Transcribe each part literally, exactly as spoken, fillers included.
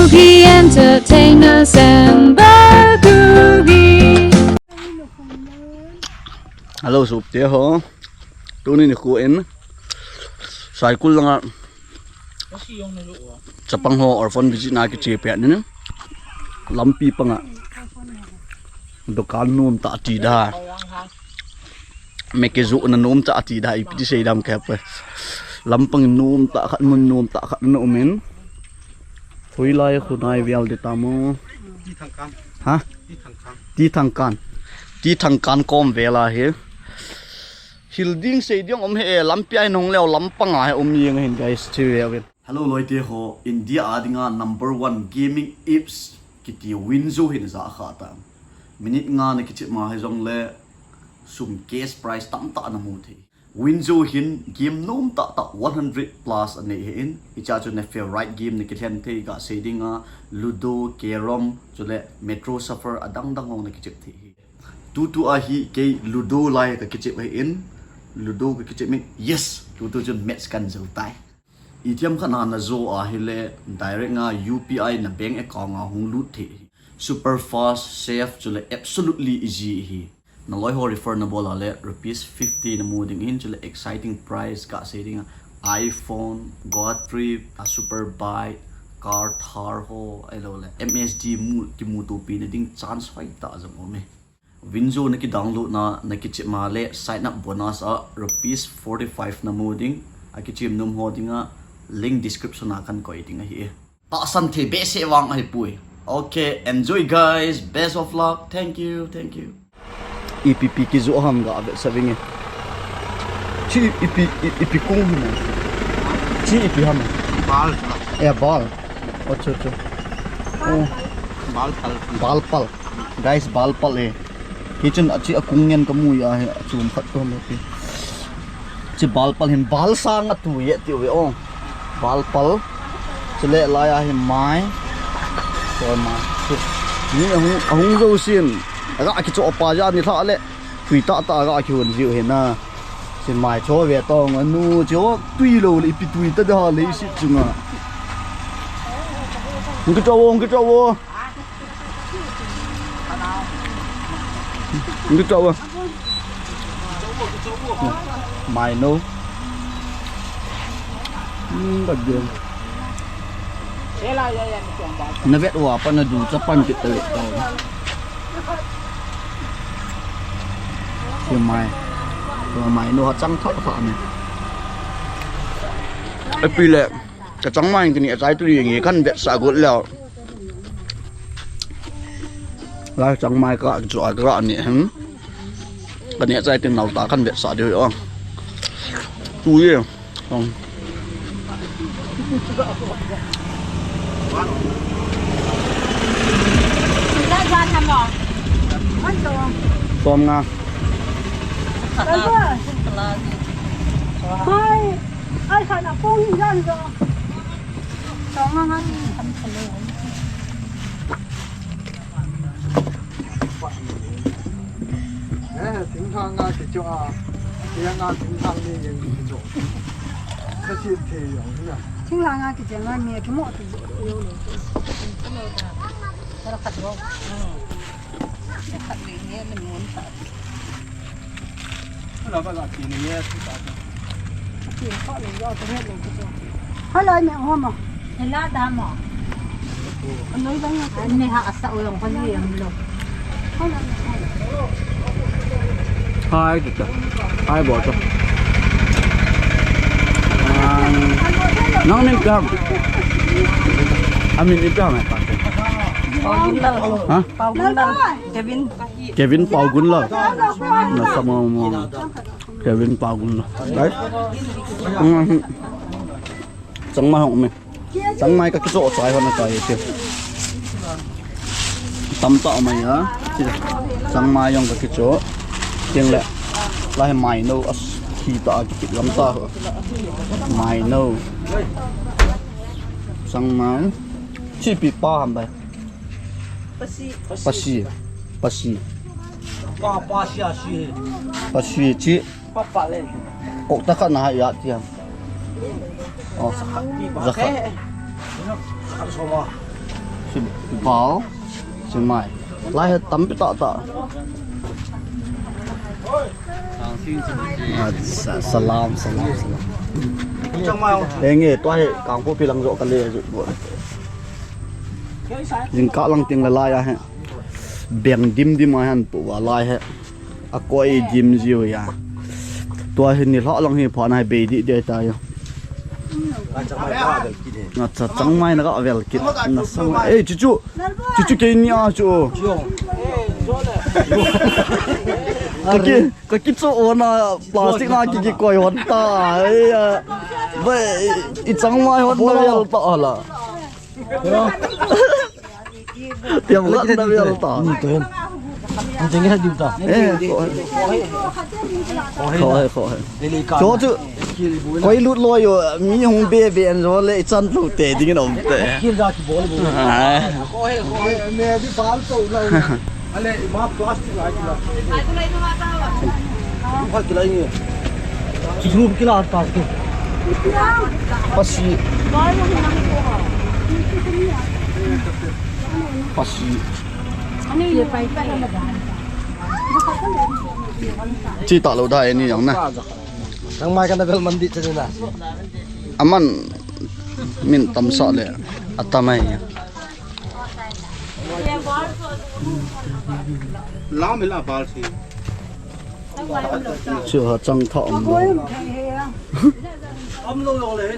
The entertainers and Baguri. Hello, sopite ho. Tuni nikho in Saikul langa chapang ho orphan visit na kiche pet in, lampi panga dukan nom tah ti da. Mekijoh na nom tah ti da, ipi ti sei dam kei pe. Lampang nom tah khat, mun nom tah khat na um in. Hoilai khu nai vel di tam o. Ti Thangkan. Ha? Ti Thangkan. Ti Thangkan. Ti Thangkan kom vel ahi. Hil ding sei ding um he, lampi a i nung leu lampang a hi um jeng ahin guys, chi ve uvin. Hello loite ho, India a dinga number one gaming apps kiti Winzo hi na ja kha ta. Minute nga na kichep ma hi jongle sum cash prize tamtah na mu thei. Winzo hin game nom tah tah one hundred plus anei ahin, hiche a chu na favorite game na kilhen thei, ga sei dinga Ludo, Carrom, chule Metro Shuffle adang dang ho na kichep thei hi. Tutu a hi kei Ludo lai ka kichep ahin, Ludo ka kichep in, yes, tutu chun match kan jou tai. Ithiam khat na na jo ahile, direct nga U P I na bank account a hung lut thei hi. Super fast, safe, chule absolutely easy hi. Na loi ho refer na bol a le rupees fifty na mu ding ahin, chule exciting prize ka sei ding a iPhone, Goa trip, a super bike, car, Thar ho, ahilou le M S D mu, kimuto pi na ding chance hoi tah jong um e. Winzo na ki download na, na kichep ma le sign up bonus a rupees forty five na mu ding, a kichem nom ho dinga link description a kan koi ding ahi e. Tahsan thei behseh vang ahi poi. Okay, enjoy guys. Best of luck. Thank you, thank you. Ipi pi kijoh ham ga vetsah vinge. Chi ipi, i-, ipi kung ham. Chi ipi ham. Bal. Eh, bal. Acha, acha. Oh. Bal pal. Bal pal. Guys, bal pal e. Hichun achi akung ngen kamu a hi, achum khat to mo pi. Chi bal pal hin bal sang atu ye ti ve o. Bal pal. Chule lai a hi mai. Ko mai. Ni ahung, ahung jo sin. Aga kicho pa ja ni tha le. Tui tah tah aga kihon jiu hi na. Chi mai cho ve tong anu cho tui lou le ipi tui ta da le si chunga. Ngi cho wo, ngi cho wo. Ngi cho wo. Mai no. Hmm, ba de. Na vet uva pat na du cha pan kit ta le ta. Chi mai. Chi mai no ha chang tha tha ni. Api le. Ka changmai kini achai tu ni nge kan vetsah got leu. Lai changmai ka chu a ka ni hem. Kani achai tin nau ta kan vetsah diu o. Tu ye. Ong. Som nga. Hai. Ai, khan a pung hi jan jo. Tong nga nga ni tham thalo. Eh, thingthang nga kicho a. Thingthang nga thingthang ni yen kicho. Kasi the yo na. Thingthang nga kicho nga ni kimo tu yo lo. Khat lo. Khat ni ni ni mun ta. Hello, me home. Hello, damo. Ano lang yung ano, ha, asa uyong kali yung lo. Hi, tita. Hi, boto. Um, nang min pam. Amin ipam eh, pate. Pagunlal. Ha? Pagunlal. Kevin. Kevin Pagunlal. Na sama mo. Kevin Pagunlal. Right? Mm. Changmai hong me. Changmai ka kicho chai hon a chai te. Tamtah mai a. Changmai jong ka kicho. Tiang le. Lai mai no as. Khi ta ki lam ta. Mai no. Changmai. Chi pi pa ham bai. Pasi. Pasi. Pasi. Pa, pasi, asi. Pasi chi. Pa, pa le. Kok ta khat na ya ti ham. Oh. Zakhat. Zakhat soma. Bal, chimai. Lai he tampi tah tah. Acha, salam, salam, salam. Henge, tua hi Kangpokpi lang jo kale jo bo. Jingkah lang teng le lai a he. Beng dim dim a han pu va lai he. Akoi dim jiu ya. Tua hi nilhah lang hi pha nai bei di di ta ya. Acha, changmai na ka vel kit. Na sang. Eh, chuchu. Chuchu kei ni a chu. Ka ki, ka ki chu ona plastic na ki ki koi hon ta. Eh, ya. Ba, i changmai hon na vel ta la. Tiam la na vel ta. Ni to hen. Ni teng ha diu ta. Eh, ko. Ko hai, ko hai. Cho chu. Koi lut lo yo, mi hung be be an jo le i chan lu te ding in om te. Kil da ki bol bu. Ah. Ko hai, ko hai. Me di bal to la. Ale, ma plastic a kila. Pha kila ye. Chu chu kila plastic. Pasi. Pasi. Chi ta lo da ni jong na. Nang mai ka na bel man di che na. Aman min tam sa le. Atamai. Lam ila bal si. Chu ha chang tha um lo.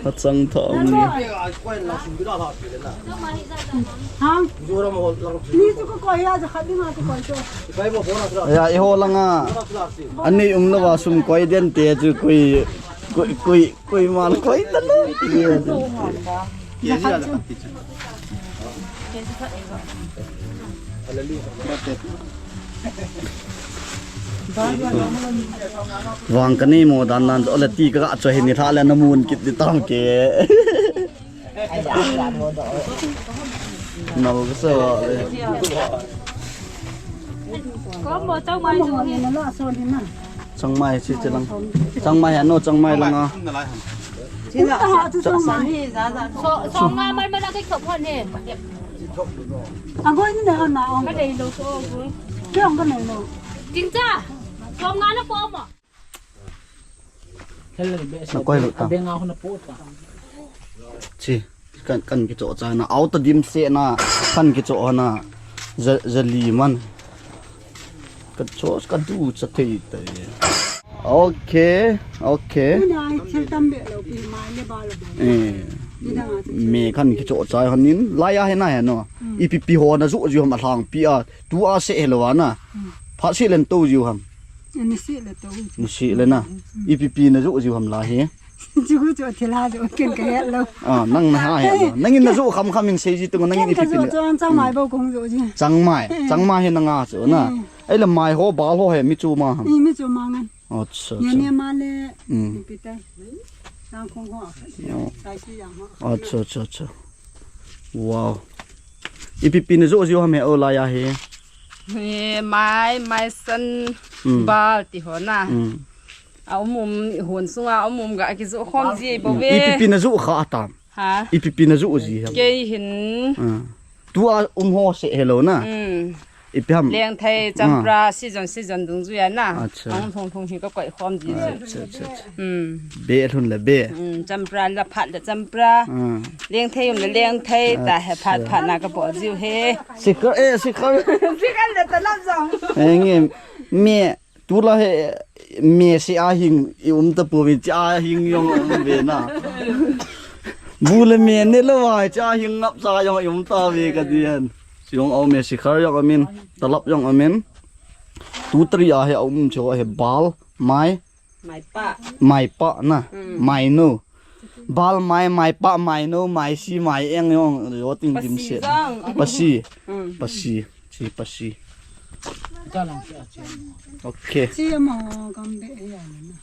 Ha chang tha um ni. Ha? Ni chu ko ko ya ja khat ding a ko ko chu. Ya, i ho langa. Ani um lo wa sum koi den te chu koi, koi, koi, koi man koi ta lo. Vang ka nei mo dan dan ole ti ka cho hin ni tha le na mun kit di tang ke. Nal ka sa wa le. Ko mo chang mai chu hin. Changmai si che lang. Changmai ano changmai langa. China ha chu changmai. So, so nga mai mai la kai khop hon he. Agoi ni na na ong. Ka dei lo so agoi. Ke ong ka nei lo. Ting cha. So nga na po mo. Na koi lo ta. Be nga ho na po ta. Chi. Kan, kan kicho cha na, auto dim se na, kan kicho na, za, za li man. Ka cho, ka du cha thei ta ye. Okay, okay. Ni na, thil tam be lo, pi mai le ba lo ba. Eh. Ni na, me kan kicho cha hanin, lai a he na he no. Hmm. Ipi pi ho na ju ju ham a hlang pi a, tu a se he lo a na. Hmm. Pha se len to ju ham. Ni se le to. Ni se le na. Hmm. Ipi pi na ju ju ham la he. Chu chu thil ha chu ken ka het lo. Ah, nang na ha het lo. Nangin na ju kham kham in sei ji tu nangin ipi pi na. Chang, changmai bo kong ju ji. Changmai, eh, changmai he na nga chu na. Eh. Ai la mai ho bal ho he mi chu ma ham. Eh, mi chu ma ngan. Acha, acha. Ni ma le. Hmm. Ipi tai. Nang kong ho. Oh. Sai si yang ho. Acha, acha, acha. Wow. Ipi pi na ju ji ham he o la ya he. He mai, mai san, hmm, bal ti ho na. Hmm. A um um, hon sunga um um ga kijoh khom ji bo ve. Ipi pi na joh kha tam. Ha? Ipi pi na joh ji ham. Kei hin. Ah. Tu a um ho se he lo na. Hmm. Ipi ham. Lengthei, ah, champra, season, season dungjui a na. Acha. Ang thong thong hi ka koi khom ji. Acha, acha, acha. Hmm. Be lhun le be. Hmm, champra la phat le champra. Ah. Lengthei um le lengthei, ta he phat, acha, phat na ka po jiu he. Sikar, eh, sikar. Sikar le ta lam jong. Eh, nge, me, Tu la he, me se a hing i um ta pu ve, cha hing jong um ve na. Bu le me ne lo va, cha hing ngap cha jong i um ta ve ka dian. Jong au me sikhar jong amin, talap jong amin. Tu tari a he um cho he bal, mai. Mai pa. Mai pa na, hmm, mai no. Bal mai, mai pa, mai no, mai si, mai eng jong, jo ting dim se. Pasi jong. Pasi. Hmm. Pasi. Si pasi. Okay. Si mo gambe ya na.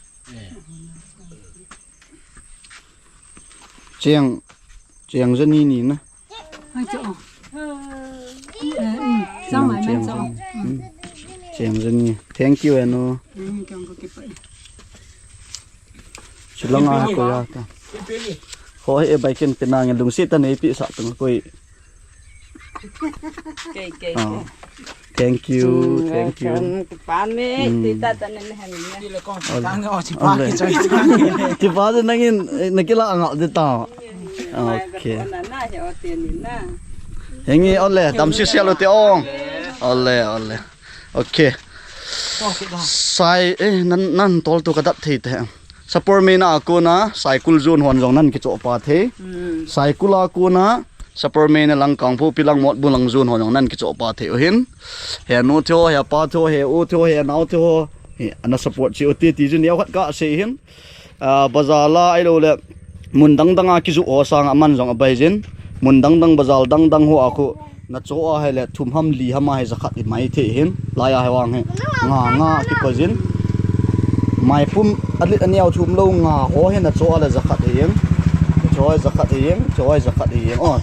Cheng, cheng jani ni na. Ai cho. Eh, eh, chang mai man cho. Hmm. Cheng jani. Thank you, eno. Hmm, kya ko kipai. Chulanga ko ya ta. Ho he bai ken pena nge lungsi ta nei pi sa tung koi. Kei, kei, kei. Thank you, thank you. Kipa me, tita ta ne ne hang ne. Ole. Kipa je nangin, eh, nakila angal de ta. Okay. Henge, ole, dam si sia lo te ong. Ole, ole. Okay. Sai, eh, nan, nan tol tu ka dap thei te. Sapormeina a kona, Saikul zone hon jong nan kichoh pa thei. Saikul a kona, Sapormeina, Langkangpokpi lang, Motbung lang zone hon jong nan kichoh pa thei u hin. He nu theo, he pa theo, he u theo, he nao theo. He, ana support chi u ti, ti jun neo khat ka sei hin. Ah, bazar la ahilou le. Mun dang dang a kijoh ho sang a man jong abai jin. Mun dang dang bazar dang dang ho a khu. Na choh a hile thum ham li ham a hi jakhat i mai thei hin. Lai a hi vang hi. Nga nga kipa jin. Maipum alit aneo thum lou nga ho hi na choh a le jakhat hi hin. Choh a jakhat hi hin. Choh a jakhat hi hin. Oh.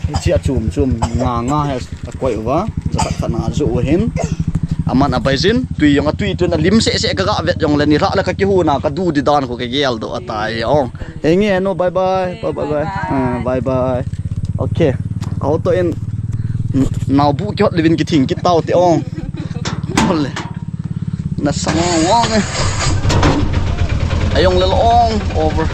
Hichi a chum chum nga nga hi akoi uva. Jakhat khat na joh u hin. Aman abai jin. Tui jong atui tun alim seh seh ka ga vet jong le ni rah le ka kihuna ka du di dan khu ka gel doh atai. Oh. Henge no, bye bye. Bye bye bye. Ah, bye bye. Okay. Auto in. Nau bu kyot livin kithing kit tau te ong. Ole. Na sang ong. Ayong le ong over.